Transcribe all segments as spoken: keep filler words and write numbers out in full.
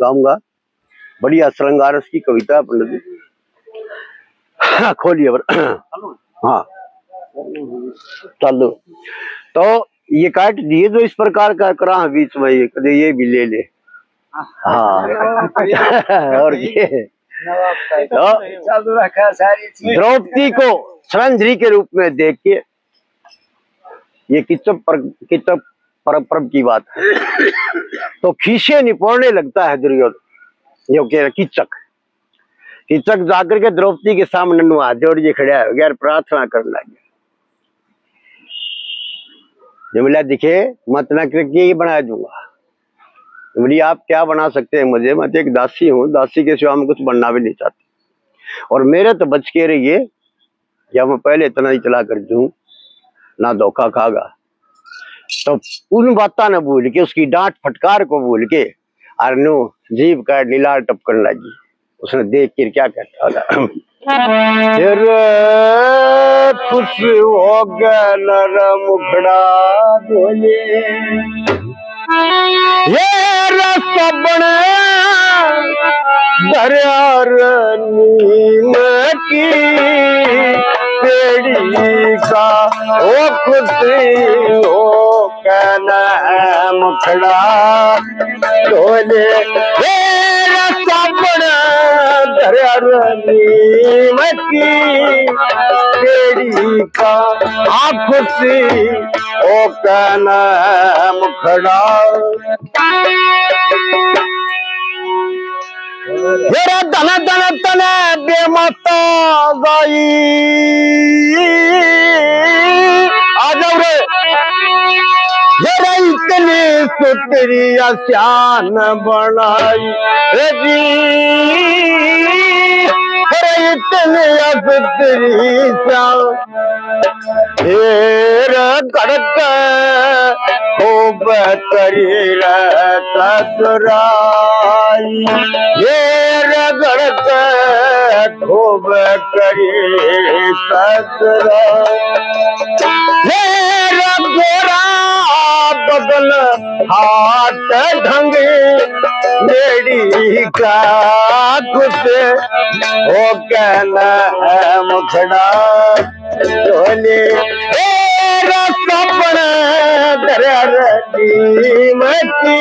गाऊंगा। बढ़िया श्रृंगार रस की कविता है पंडित जी। हाँ, खोलिए बर-, हाँ, चालू। तो ये काट दिए जो इस प्रकार का करा है बीच में, ये कदे ये भी ले ले। हाँ। और ये, तो द्रौपदी को श्रंझरी के रूप में देख के, ये किचक पर, किचक पर, पर्व की बात है। तो खीसे निपोरने लगता है दुर्योधन, यो कह रहा किचक। किचक जाकर के द्रौपदी के सामने नु हाथ जोड़ के खड़ा हो गया और प्रार्थना करने लग गया। जब बोला, "दिखे, मैं इतना करके ही बना दूंगा।" बोली, "आप क्या बना सकते हैं मुझे? मैं तो एक दासी हूँ, दासी के सिवा मैं कुछ बनना भी नहीं चाहती। और मेरे तो बच के रहिए, या मैं पहले इतना ही चला कर दूं, ना धोखा खागा।" तो उन बातां ने भूल के, उसकी डांट फटकार को भूल के, और नु जीभ का लीलार टपकन लगी। उसने देख के क्या कहता था? फिर खुश हो गए नर मुखड़ा धोले, ये रस बने दरिया रे नीम की पेड़ी का, ओ खुशी हो कहना मुखड़ा धोले, ये रस बने दरिया रे नीम की पेड़ी का, आ खुशी ओ कहना मुखड़ा। मेरा धन धन तन बेमाता जाई। आ जाओ रे। मेरा इतनी सुतरी आसान बनाई। ए जी, मेरा इतनी सुतरी सा फिर गड़क खूब करी रे ससुराई, फिर गड़क खूब करी ससुराई। फिर गोरा बदल हाथ ढंग मेरी का खुश हो कहना मुखड़ा। ढोले, ए रस अपने दरिया रे नीम की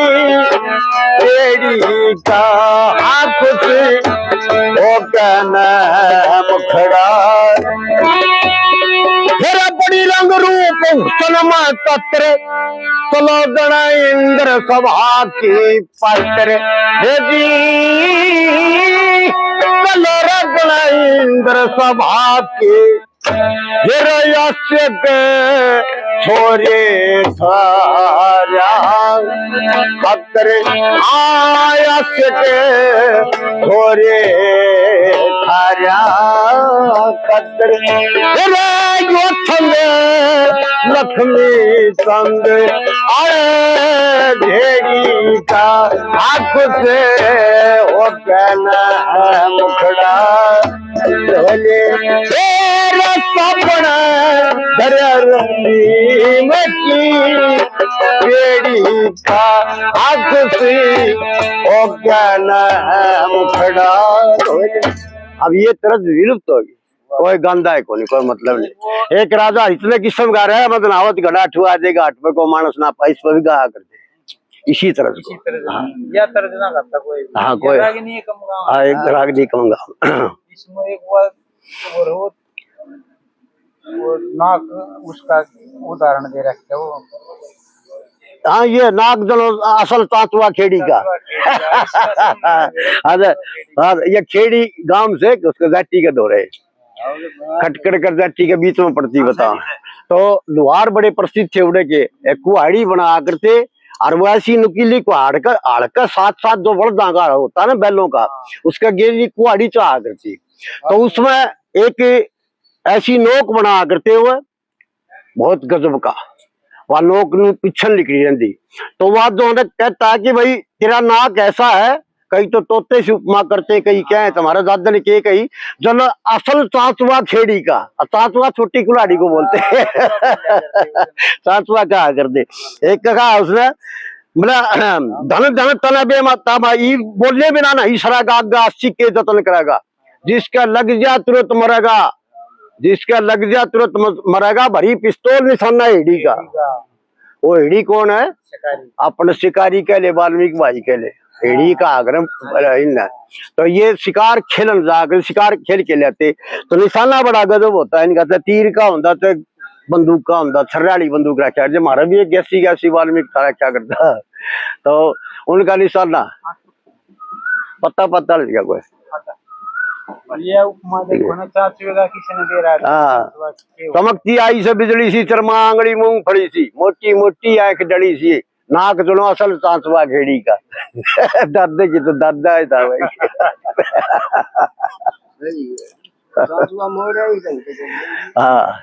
पेड़ी का खुश हो कहना मुखड़ा। फिर बड़ी रंग रूप हुसन में तत्र, चलो गण इंद्र सभा की पात्र। हे जी, चलो रे गण इंद्र सभा की, फिर यश के छोरे थारा खतर, आ यश के छोरे थारा खतर। फिर यो छंद लक्ष्मी चंद अरे भेड़ी का हक से हो कहना मुखड़ा। ढोले, तेरा सपना दरिया रे नीम की पेड़ी का हक से हो कहना मुखड़ा। ढोले। अब ये तरज विलुप्त हो गई। कोई गांदा है कोनी, कोई मतलब नहीं। एक राजा इतने किस्म गा रहा है, मतलब, आवत घड़ा ठुआ दे घाट पे को मानस ना पाई, इस पर भी गाया करते हैं। इसी तरह से। इसी तरह से। हाँ। या तर्ज ना करता कोई भी। हाँ, या कोई। रागिनी कम गाँव। हाँ, एक रागिनी कम गाँव। इसमें एक बार और हो, वो नाक उसका उदाहरण दे रखा है वो। हाँ, ये नाक जलो असल चाचवा खेड़ी का। चाचवा खेड़ी का, इसका समझ में हाँ, हाँ, ये खेड़ी गांव से उसके जाति के दो रहे। खटखड़ कर जाति के बीच में पड़ती बता। तो लुहार बड़े प्रसिद्ध थे उड़े के, एक कुहाड़ी बना करते, और वो ऐसी नुकीली कुहाड़ का, हाड़ का साथ साथ जो बलदां का होता ना बैलों का, उसका गेली कुहाड़ी चढ़ा करती। तो उसमें एक ऐसी नोक बना करते हुए, बहुत गजब का, वह नोक नू पिछन लिकड़ी रहंदी। तो वह जो है कहता कि भाई, तेरा नाक ऐसा है, कई तो तोते से उपमा करते, कई क्या है, तुम्हारा दादा ने के कही, जल असल चाचवा खेड़ी का, और चाचवा छोटी कुल्हाड़ी को बोलते हैं। चाचवा कहा करते। एक कहा उसने, बोला, धन धन तन बेमाता मा, ई बोले बिना नहीं सरागा, आगा सिक्के जतन करागा। जिसका लग जा तुरंत मरेगा, जिसका लग जा तुरंत म-, मरेगा। भरी पिस्तौल निशाना हेड़ी का। वो हेड़ी कौन है? शिकारी। अपने शिकारी कह ले, वाल्मीकि भाई कह ले, हेड़ी का आग्रह इन। तो ये शिकार खेलन जाकर शिकार खेल के लेते, तो निशाना बड़ा गजब होता है इनका। तो तीर का होता, तो बंदूक का होता, छर्रे वाली बंदूक रखा। जो हमारा भी एक गैसी गैसी वाल्मीकि था रखा करता, तो उनका निशाना पत्ता पत्ता लग गया कोई। ये उपमा देखो ना, चाचू का किसी ने दे रहा है। हाँ। चमकती आई से बिजली सी, चरमा आंगली मूंगफली सी, मोटी मोटी आंख डली सी, नाक सुनो असल चांचवा खेड़ी का। दादे की तो दादा ही था भाई। चांचवा मोड़ है ही कहीं पे। हाँ।